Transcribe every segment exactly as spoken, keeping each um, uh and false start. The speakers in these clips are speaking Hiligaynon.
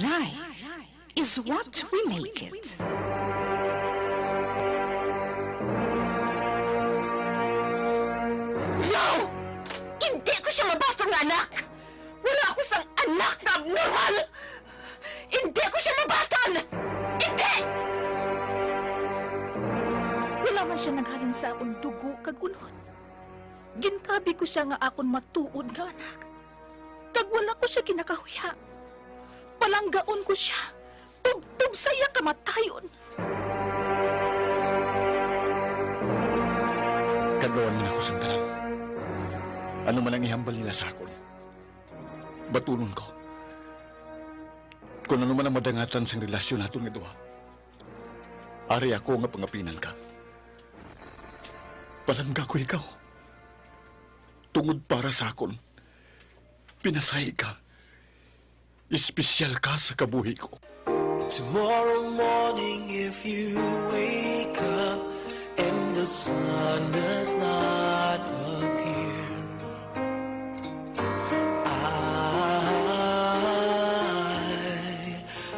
Life is what we make it. No! Hindi ko siya mabaton nga anak! Wala ako sang anak nga abnormal! Hindi ko siya mabaton! Hindi! Wala man siya naghalin sa akon dugo kag unod. Ginkabi ko sia nga akon matuod nga anak, kag wala ko sia ginakahuya. Palanggaon ko sia tubtob sa iya kamatayon. Kadluan man ako sang tanan. Ano man ang ihambal nila sa akon, batunon ko. Kon ano man ang madangatan sang relasyon naton nga duha, ari ako nga pangapinan ka. Palangga ko ikaw. Tungod para sa akon, pinasahi ka. Espesyal ka sa kabuhi ko. Tomorrow morning, if you wake up and the sun does not appear, I,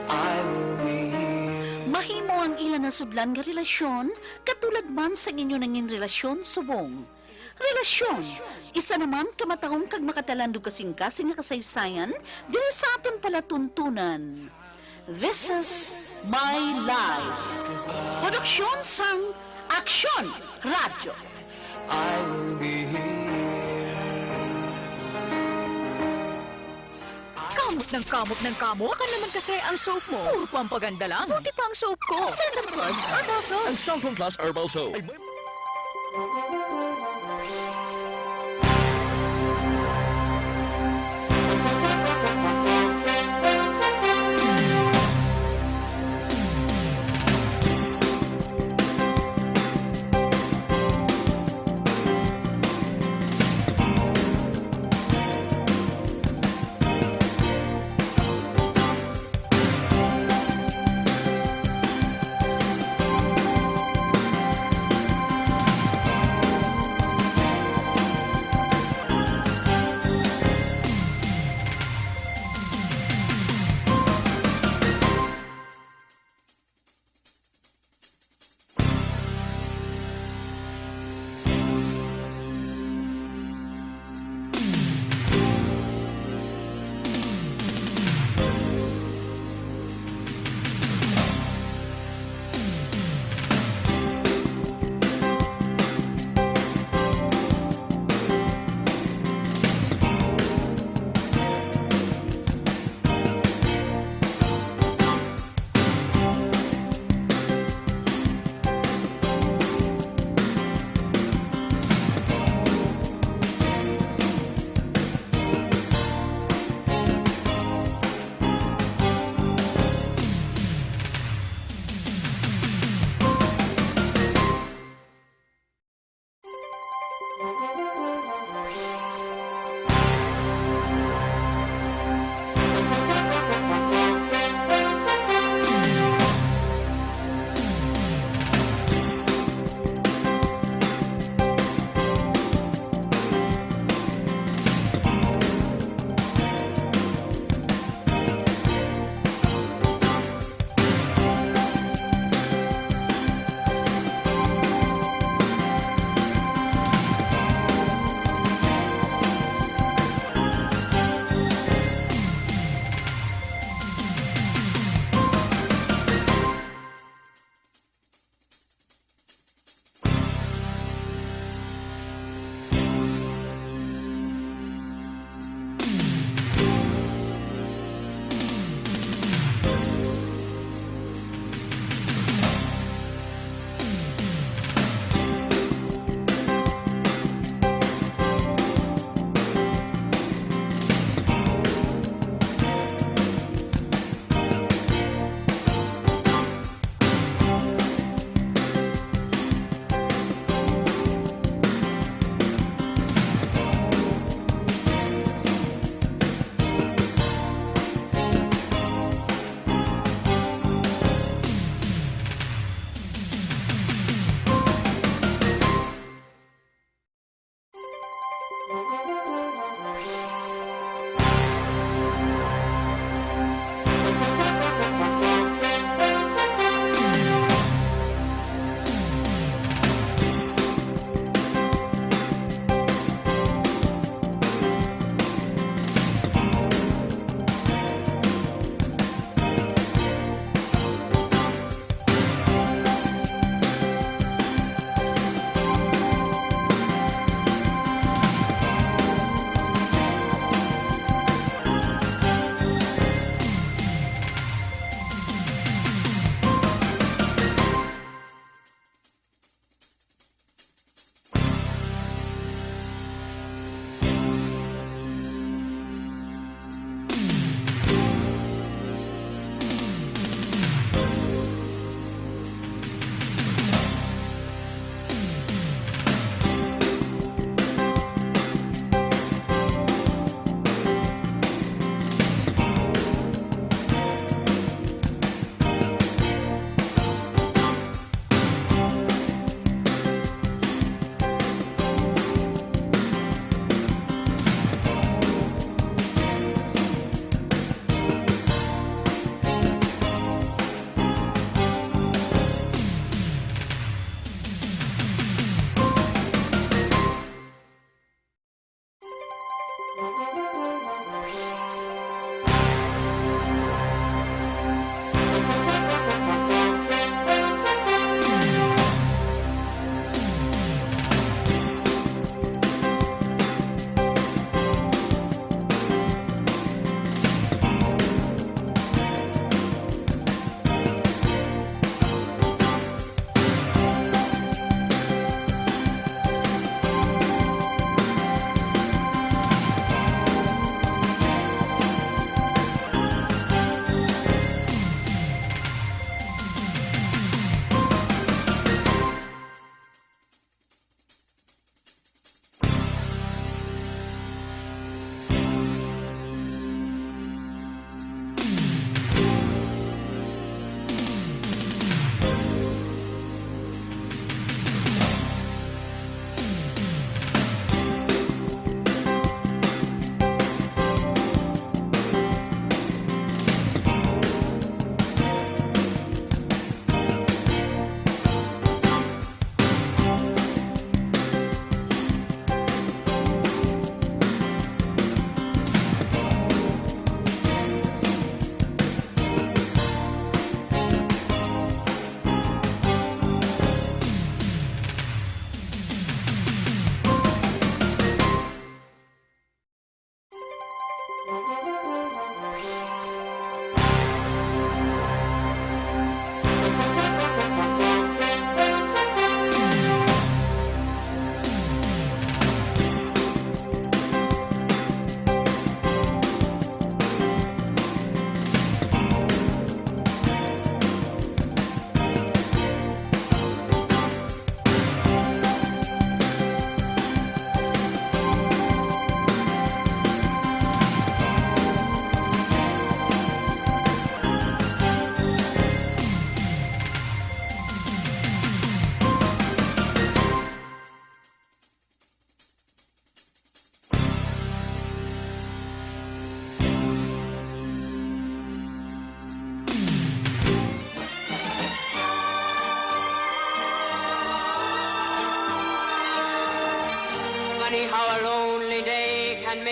I will be here. Mahimo ang ila nasudlan nga relasyon katulad man sang inyo nangin relasyon subong. Relasyon, isa naman ka matahom kag makatalandog kasing-kasing nga kasaysayan diri sa aton palatuntunan. This is My Life. Produksyon sang Aksyon Radyo. I will be here. Kamot ng kamot ng kamot. Baka naman kasi ang soap mo. Puro pampaganda lang. Buti pa ang soap ko. Centrum Plus Herbal Soap. Ang Centrum Plus Herbal Soap ay may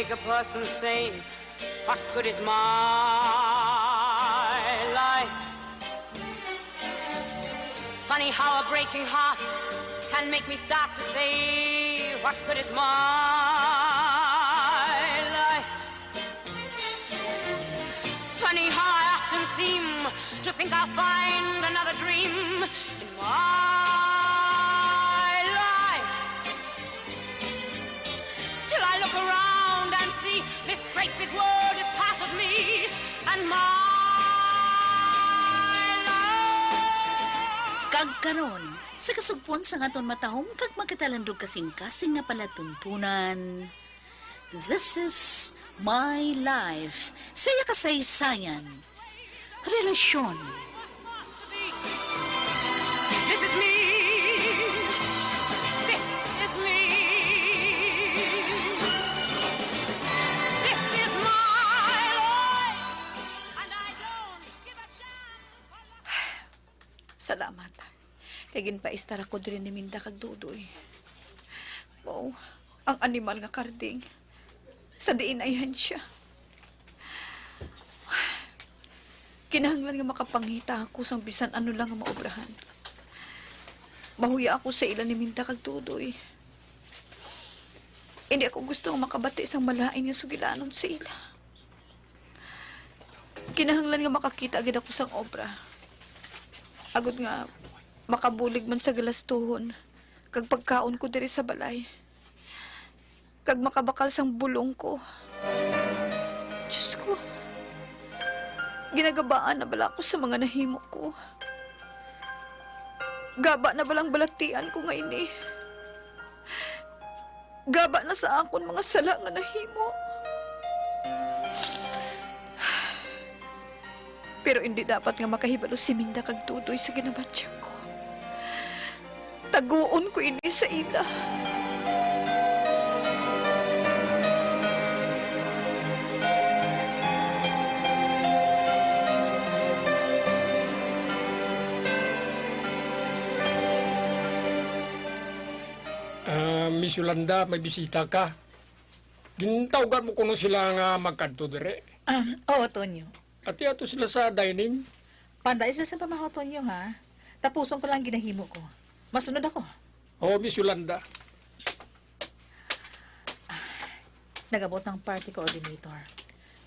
A person say, "What good is my life?" Funny how a breaking heart can make me start to say, "What good is my life?" Funny how I often seem to think I'll find another dream in my life. Till I look around and see this great big world is part of me and my life. Kag karon, sa kasugpon sang aton matahom kag magkatalandog kasing-kasing nga palatuntunan, This is My Life, sa iya kasaysayan, relasyon. This is me. This is me. This is my life. And I don't give a damn. Salamat. Kay ginpaistar ako diri ni Minda kag Dudoy. Mao ang animal nga karding sa diin ayhan sia. Kinahanglan nga makapangita ako sang bisan ano lang nga maobrahan. Mahuya ako sa ila ni Minda kag Dudoy. Hindi ako gusto nga makabati sang malain nga sugilanon sa ila. Kinahanglan nga makakita gid ako sang obra, agod nga makabulig man sa galastuhon kag pagkaon ko diri sa balay, kag makabakal sang bulong ko. Diyos ko, ginagabaan na bala ako sa mga nahimo ko? Gaba na balang balatian ko nga ini? Gaba na sa akon mga sala nga nahimo. Pero indi dapat nga makahibalo si Minda kag Dudoy sa ginabatyag ko. Taguon ko ini sa ila. Ah, Miss Yolanda, may bisita ka. Gintawgan mo kuno sila nga magkadto diri? Ah, oo, Tonyo. Ati ato sila sa dining. Panday sila sa pamahaw, Tonyo, ha? Tapuson ko lang ginahimo ko. Masunod ako. Oo, Miss Yolanda. Nag-abot ang party coordinator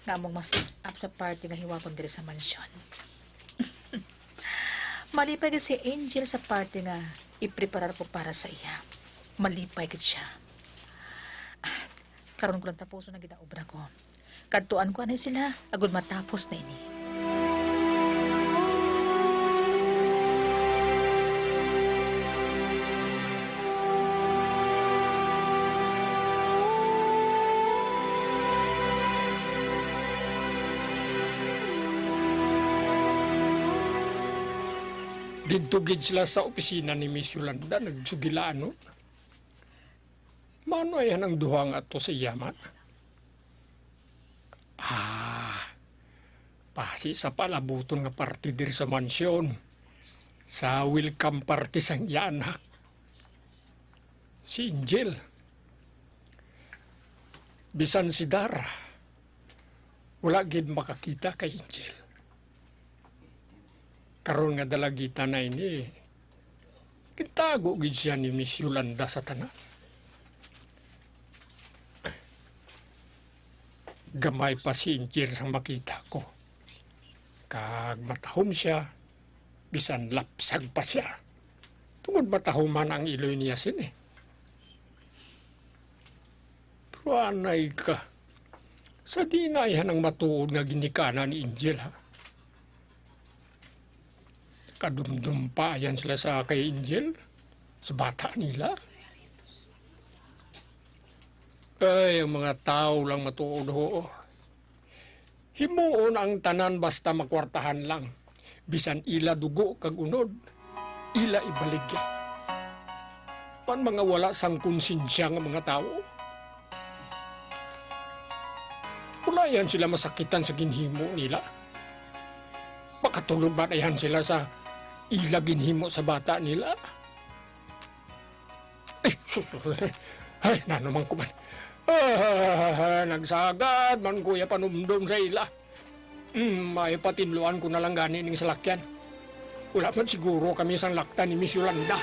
nga among mas up sa party nga hiwagon diri sa mansyon. Malipay gid si Angel sa party nga ipreparar ko para sa iya. Malipay gid siya. Ah, karon ko lang tapuson ang ginaobra ko. Kadtuan ko anay sila agud matapos na ini. Didto gid sila sa opisina ni Miss Yolanda nagsugilanon. Maano ay ang duha nga ato sa iya man? Ah, pasi sa palabuton nga party diri sa mansyon, sa welcome party sang iya anak. Si Angel. Bisan si Dara, wala gid makakita kay Angel. Karon nga dalagita na ini, gintago gid siya ni Miss Yolanda sa tanan. Gamay pa si Angel sang makita ko. Kag matahom siya, bisan lapsag pa siya. Tungod matahuman ang iloy niya sini. Pero anay ka. Sa di na yan ang matuod nga ginikanan ni Angel, ha? Kadumdum pa yan sila sa kay Angel, sa bata nila. Ay, ang mga tao lang matuod, ho. Himuon ang tanan basta makwartahan lang. Bisan ila dugo kag unod, ila ibaligya. Man mga wala sang konsinsya nga mga tawo. Wala yan sila masakitan sa ginhimo nila. Makatulog ba na yan sila sa ila ginhimo sa bata nila? Ay, sus! Ay, nano man ko man. Ah, nagsagad man ko ya panumdom sa ila. Hmm, may patinluan ko na lang gani ning salakyan. Wala man siguro kami sang laktan ni Miss Yolanda.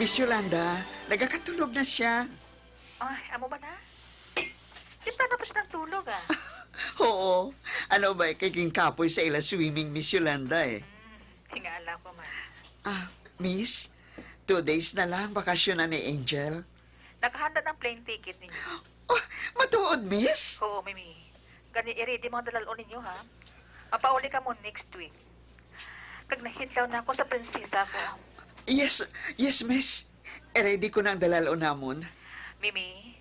Miss Yolanda, nagakatulog na siya. Ay, amo ba na? Di pa tapos ng tulog, ah. Oo. Ano ba, kay ginkapoy sa ila swimming, Miss Yolanda, eh. Hmm, tingala ko man. Ah, Miss, two days na lang bakasyon na ni Angel. Nakahanda ng plane ticket ninyo. Oh, matuod, Miss? Oo, Mimi. Gani, i-ready mga dalal-on ninyo, ha? Mapauli kamo next week. Kag nahidlaw na ako sa prinsesa ko. Yes, yes, Miss. I-ready ko na ang dalal-on namon. Mimi,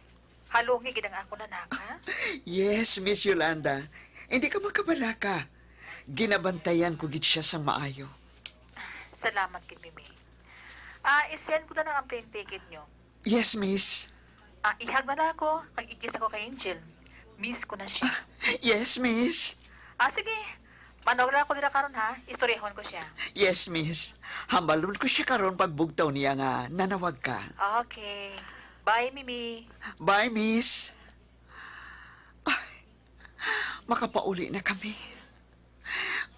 halungi gid ang akon anak, ha? Yes, Miss Yolanda. Hindi ka magkabalaka. Ginabantayan ko gid siya sang maayo. Salamat gid, Mimi. Ah, i-send ko na lang ang plane ticket nyo. Yes, miss. Ah, ihag na lang ako, kag i-kiss ako kay Angel. Miss ko na siya. Ah, yes, miss. Ah, sige. Manawag lang ako dira karon, ha? Istoryahon ko siya. Yes, miss. Hambalon ko siya karon pagbugtaw niya nga nanawag ka. Okay. Bye, Mimi. Bye, miss. Ay, makapauli na kami.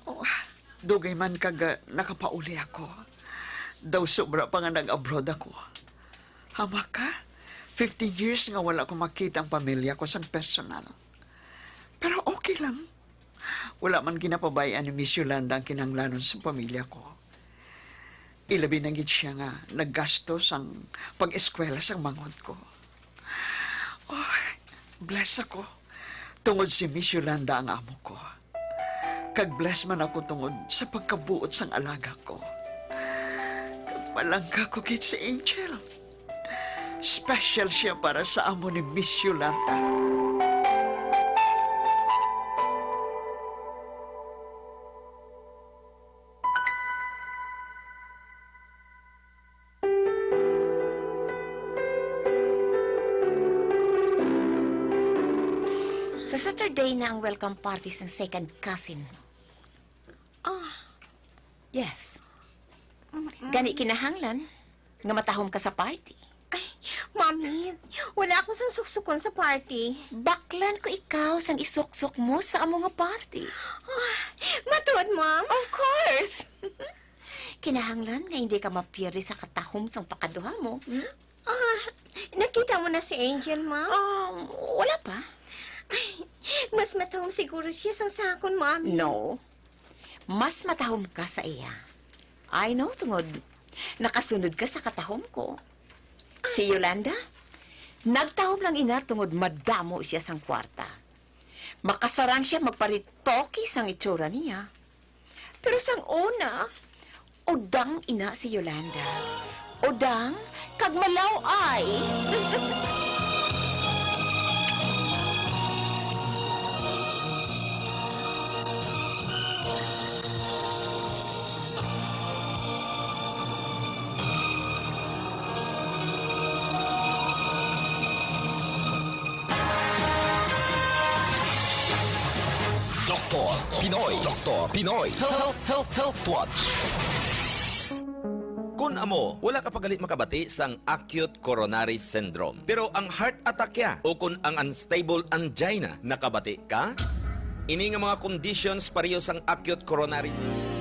Oh, dugay man kag, ah, nakapauli ako. Daw sobra pa nga nag-abroad ako. Hamak ka, fifteen years nga wala ko makita ang pamilya ko sang personal. Pero okay lang. Wala man ginapabay-an ni Miss Yolanda ang kinahanglanon sang pamilya ko. Ilabi na gid siya nga naggasto sang pag-eskwela sang manghod ko. Oh, bless ako tungod si Miss Yolanda ang amo ko. Kag bless man ako tungod sa pagkabuot sang alaga ko. Kag palangga ko gid si Angel. Special siya para sa amo ni Miss Yolanda. Sa Saturday na ang welcome party sang second cousin. Ah. Yes. Mm-mm. Gani kinahanglan nga matahom ka sa party. Ay, Mami, wala ako sang suksukon sa party. Baklan ko ikaw sang isuksok mo sa amo nga party. Ah, matuod, Ma'am? Of course! Kinahanglan nga hindi ka mapierde sa katahom sang pakaduha mo, hmm? Ah, nakita mo na si Angel, Ma'am? Um, wala pa. Ay, mas matahom siguro siya sang sa akon, Mami. No. Mas matahom ka sa iya. I know, tungod nakasunod ka sa katahom ko. Si Yolanda, nagtahom lang ina tungod madamo siya sang kwarta. Makasarang siya magparitoke sang itsura niya. Pero sang una, udang ina si Yolanda. Udang kag malaw-ay. Doktor Pinoy. Doktor Pinoy. Health, health, health, health watch. Kun amo, wala ka pa gali makabati sang acute coronary syndrome. Pero ang heart attack ya, o kun ang unstable angina, nakabati ka? Ini nga mga conditions pareho sang acute coronary syndrome.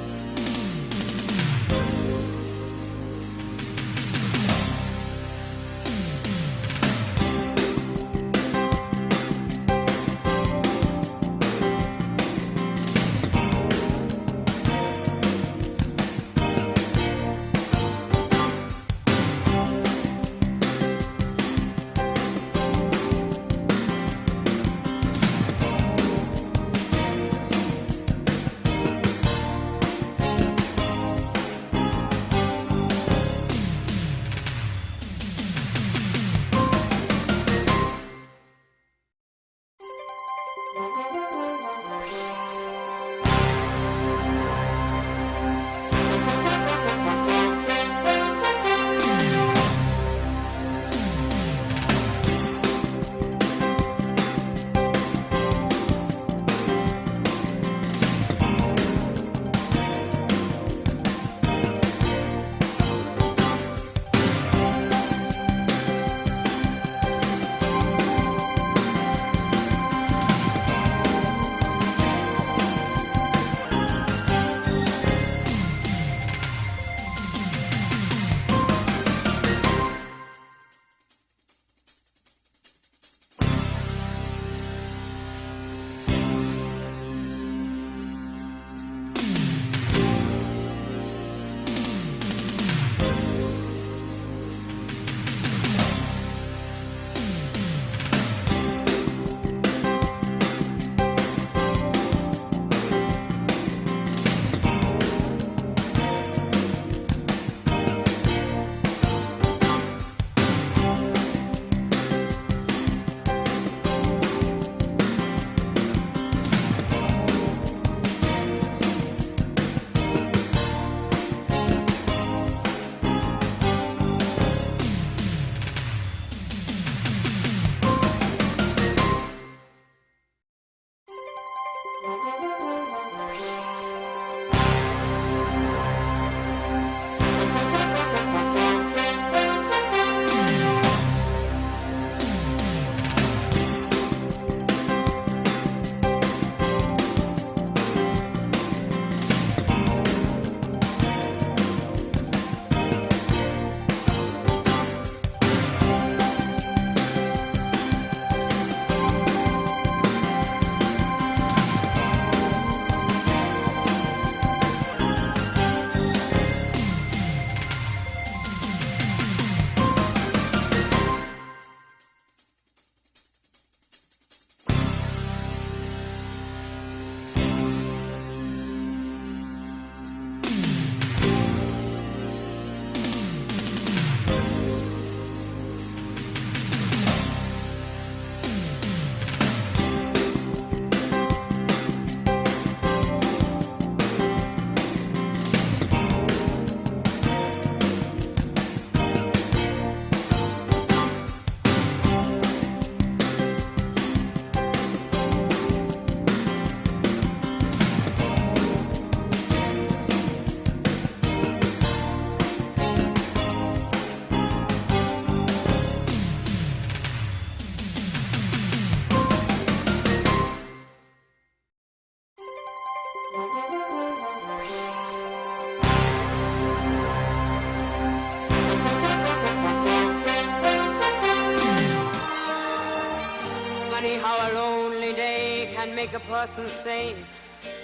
Make a person say,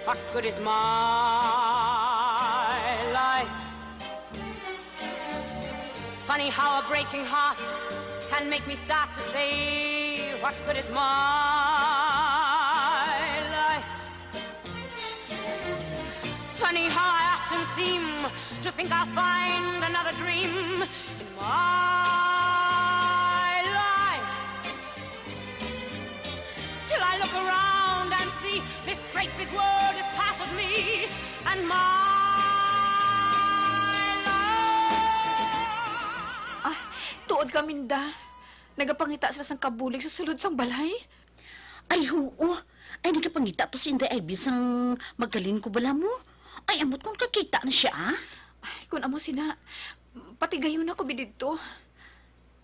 "What good is my life?" Funny how a breaking heart can make me start to say, "What good is my life?" Funny how I often seem to think I'll find another dream in my life. Till I look around and see this great big world is part of me and my life. Ah, tuod ka, Minda. Nagapangita sila sang kabulig sa sulod sang balay. Ay, huo. Ay, nagapangita to si Inday Ivy sang maghalin ko bala mo. Ay, ambot kung kakita na siya, ah. Ay, kun amo sina, patigayon ako bi didto.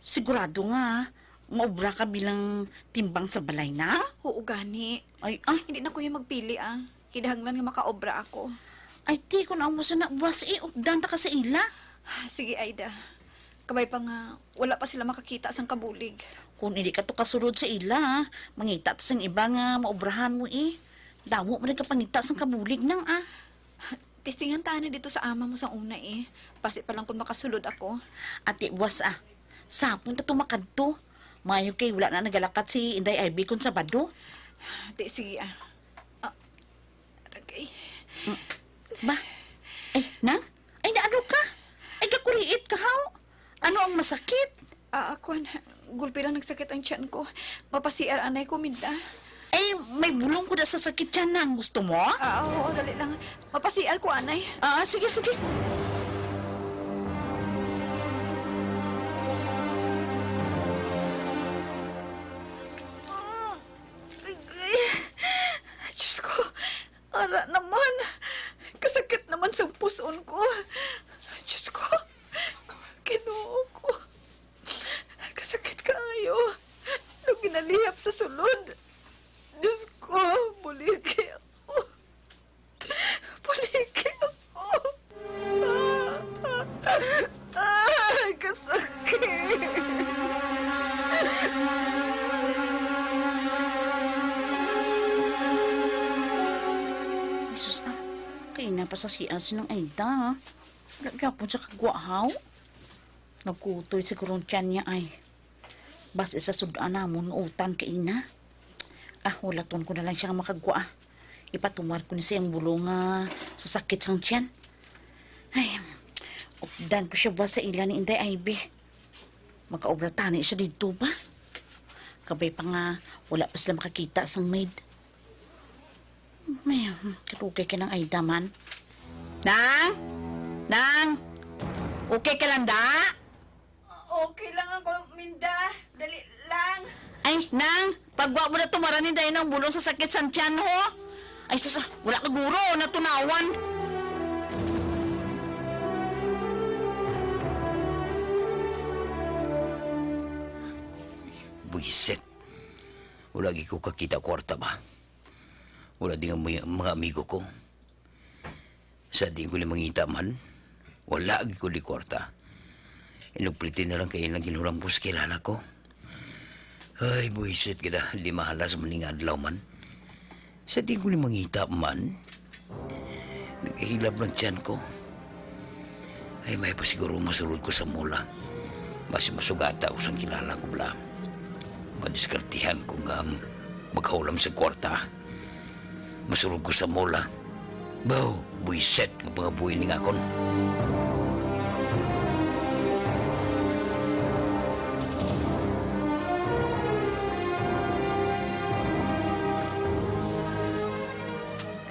Sigurado nga maobra ka bilang timbang sa balay na? Oo gani. Ay, ah. Hindi na ko yung magpili, ah. Kinahanglan nga makaobra ako. Ay, ti, kun amo sa na, buwas, eh, updan ta ka sa ila. Sige, Aida. Kabay pa nga, wala pa sila makakita sang kabulig. Kung hindi ka to kasulod sa ila, mangita to sang iba nga maobrahan mo, eh. Damo man nagkapangita sang kabulig nang, ah. Testingan ta na dito sa ama mo sang una, eh. Pasi pa lang kung makasulod ako. Ati, buwas, ah. Sapon ta tumakad to. Mayo kay wala na nagalakat si Inday Ivy kung Sabado. Ti, sige, ah. Ah, Aragay. Mm. Ba? Ay, nang? Ay, naano ka? Ay, gakuriit ka, haw? Ano ang masakit? Ah, kuwan, gulpi lang nagsakit ang tiyan ko. Mapasiar anay ko, Minda. Ay, may bulong ko na sa sakit tiyan, nang. Gusto mo? Ah, oo, dali lang. Mapasiar ko anay. Ah, sige, sige. Ah, agay. Diyos ko, ara naman. Kasakit naman sang puson ko. Diyos ko, Ginoo ko. Kasakit kaayo. Nung ginalihap sa sulod. Diyos ko, buligi ako. Buligi ako. Ah, ah, kasakit. Jesus, ah, kay na pa sa siya sinang Aida, ah. Wala gyapon sa kagwahaw. Nagkutoy siguro ang tiyan niya ay. Basi sa sud-an namon utan kay ina. Ah, hulaton ko na lang siya nga makagwa, ah. Ipatumar ko ni sa iyang bulong nga sa sakit sang tiyan. Ay, updan ko siya ba sa ila ni Inday Ivy. Makaobra tani siya didto ba? Kabay pa nga wala pa sila makakita sang maid. May, hmm, kadugay ka ng Aida man. Nang? Nang? Okay ka lang, da? Okay lang ako, Minda. Dali lang. Ay, Nang, pagwa mo na tumara ni Day ng bulong sa sakit sang tiyan, ho? Ay, sus, ah, wala ka guro, natunawan. Buisit. Wala gid ko kakita kwarta ba? Wala din ang mga, mga amigo ko. Sa diin ko ni mangita man, wala gid ko di kwarta. Inuplit na lang kay ilang ginhuram ko sa kilala ko. Ay, buisit gid, ah, di mahalas man ning adlaw man. Sa diin ko ni mangita man, nagahilab ng tiyan ko. Ay, may pa siguro masulod ko sa mula. Basi masugata ko sang kilala ko bala. Madiskartihan ko nga makahulam sa kwarta. Masulod ko sa mall, ah. Baw, buiset nga pangabuhi ni ngakon.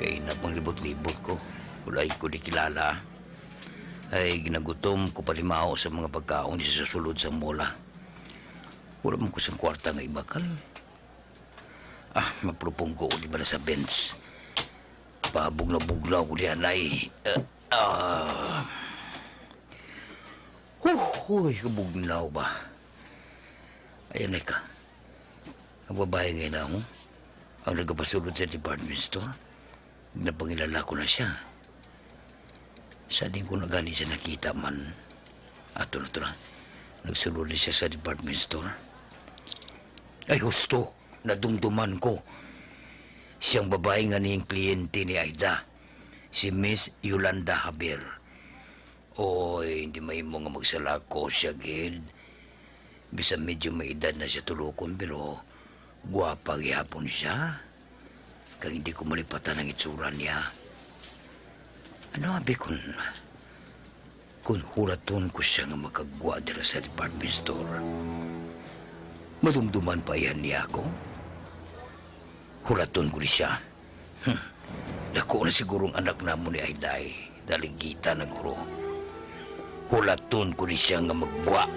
Kay na panglibot-libot ko, wala ko di kilala. Ay, ginagutom ko palimaw sa mga pagkaon sa sulod sa mall, ah. Wala man ko sang kwarta nga ibakal. Ah, mapulupong ko di bala sa bench. Pabugnaw-bugnaw ko diyan ay, eh, ah. Huh, huy, kabugnaw ba? Ayan na ka. Ang babae ngayon na ako, ang nagapasulod sa department store. Napangilala ko na siya. Sa din ko na gani siya nakita man. Ato na to na. Nagsulod na siya sa department store. Ay, husto. Nadumduman ko. Siyang babayi nga ning kliyente ni Aida, si Miss Yolanda Javier. Oy, hindi mahimo nga magsalako siya gid. Bisan medyo may edad na siya tulokon, pero gwapa gihapon siya. Kag hindi ko malipatan ang itsura niya. Ano abi kun, kun hulaton ko siya nga makagwa dira sa department store? Madumduman pa iya niya ako? Hulaton ko ni siya. Hmm. Dako na siguro ang anak namon ni Ayday. Daligita na guro. Hulaton ko ni siya nga maggwa.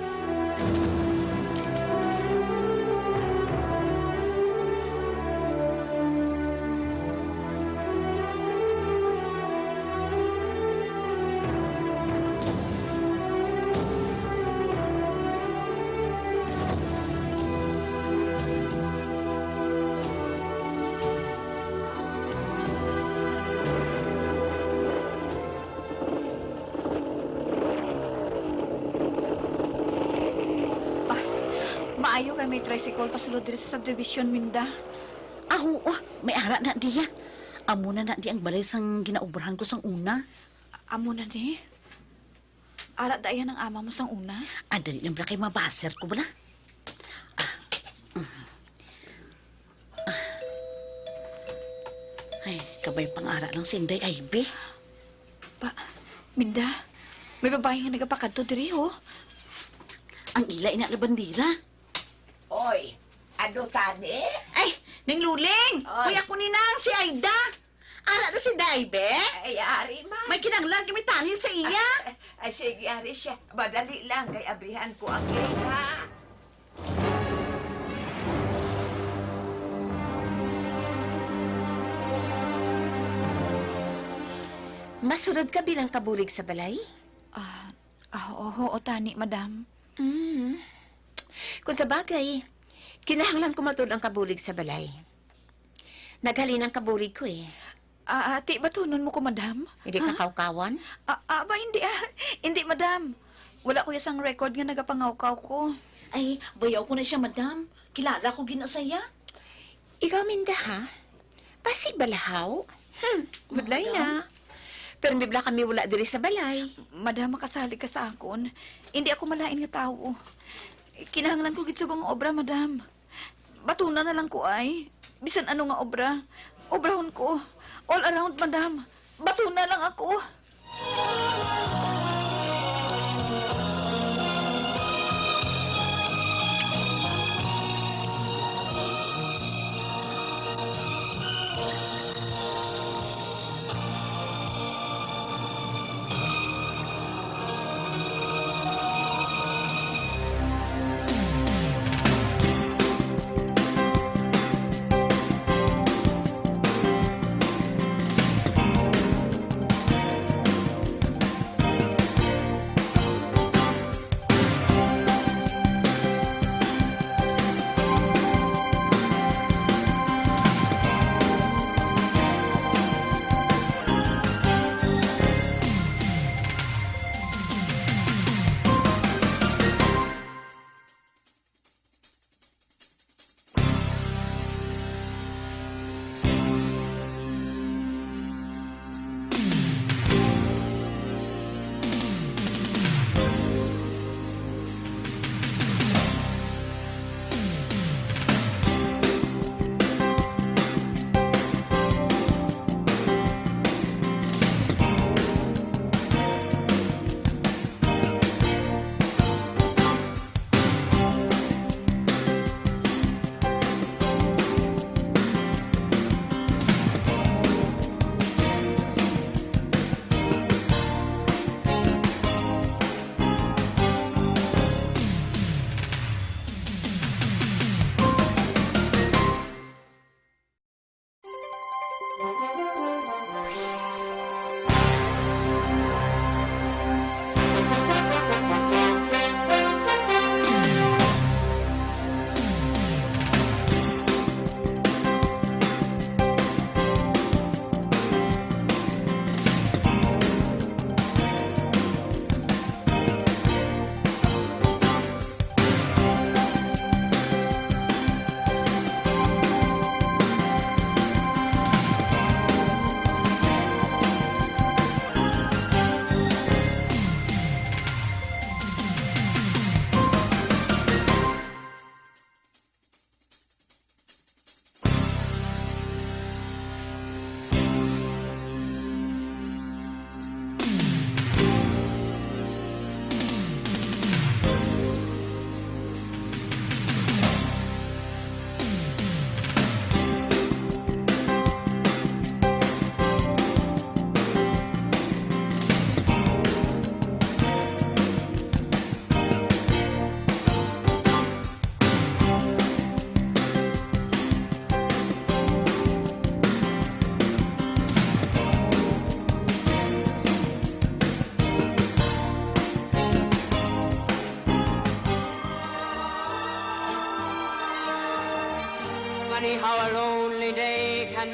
Ah, maayo kay may tricycle pasulod diri sa subdivision, Minda. Ah, oo, may ara na diya. Amo na na di ang balay sang ginaobrahan ko sang una. Amo na ni. Ara da yan ang ama mo sang una. Ah, dali lang bala kay mabaser ko bala. Ah, mm. Ah. Ay, kabay pang ara lang si Inday Ivy. Pa, Minda, may babayi nga nagapakadto diri, oh. Ang ila ina nga bandera. Oy, ano tani? Ay, Ning Luling! Oy. Kuya ko ni nang si Aida! Ara na si Daibe? Ay, ari man. May kinahanglan kami tani sa iya. Ay, ay, sige, ari siya. Madali lang, kay abrihan ko ang gate, ha? Masunod ka bilang kabulig sa balay? Ah, ah, oo, oo, tani, madam. Mm. Kung sa bagay, kinahanglan ko matud ang kabulig sa balay. Naghalin ang kabulig ko, eh. Ah, ati, batunon mo ko, madam? Hindi ka Ha? kawkawan? Ah, ah, ba, hindi, ah. Hindi, madam. Wala ko ya sang record nga nagapangawkaw ko. Ay, bayaw ko na siya, madam. Kilala ko gina saya. Ikaw, Minda, ha? Basi balahaw? Hmm, budlay Madam? na. Pero bibla kami wala diri sa balay. Madam, makasalig ka sa akon. Hindi ako malain nga tawo. Kinahanglan ko gid subong nga obra, madam. Batuna na lang ko ay. Bisan ano nga obra, obrahon ko. All around, madam. Batuna lang ako.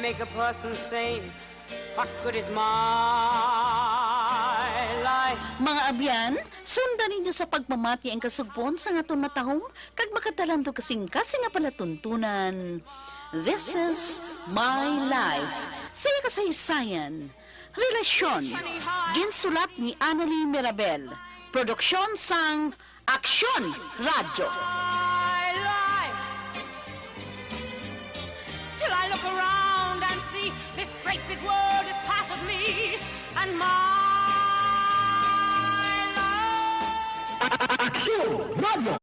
Make a person sane. What good is my life? Mga abyan, sundan ninyo sa pagpamati ang kasugpon sa aton matahom kag makatalando kasing-kasing nga palatuntunan. This is My Life. Sa iya kasaysayan, relasyon. Ginsulat ni Annalie Mirabel. Produksyon sang Aksyon Radyo. My life. Till I look around and see this great big world is part of me and my love. Aksyon Radyo.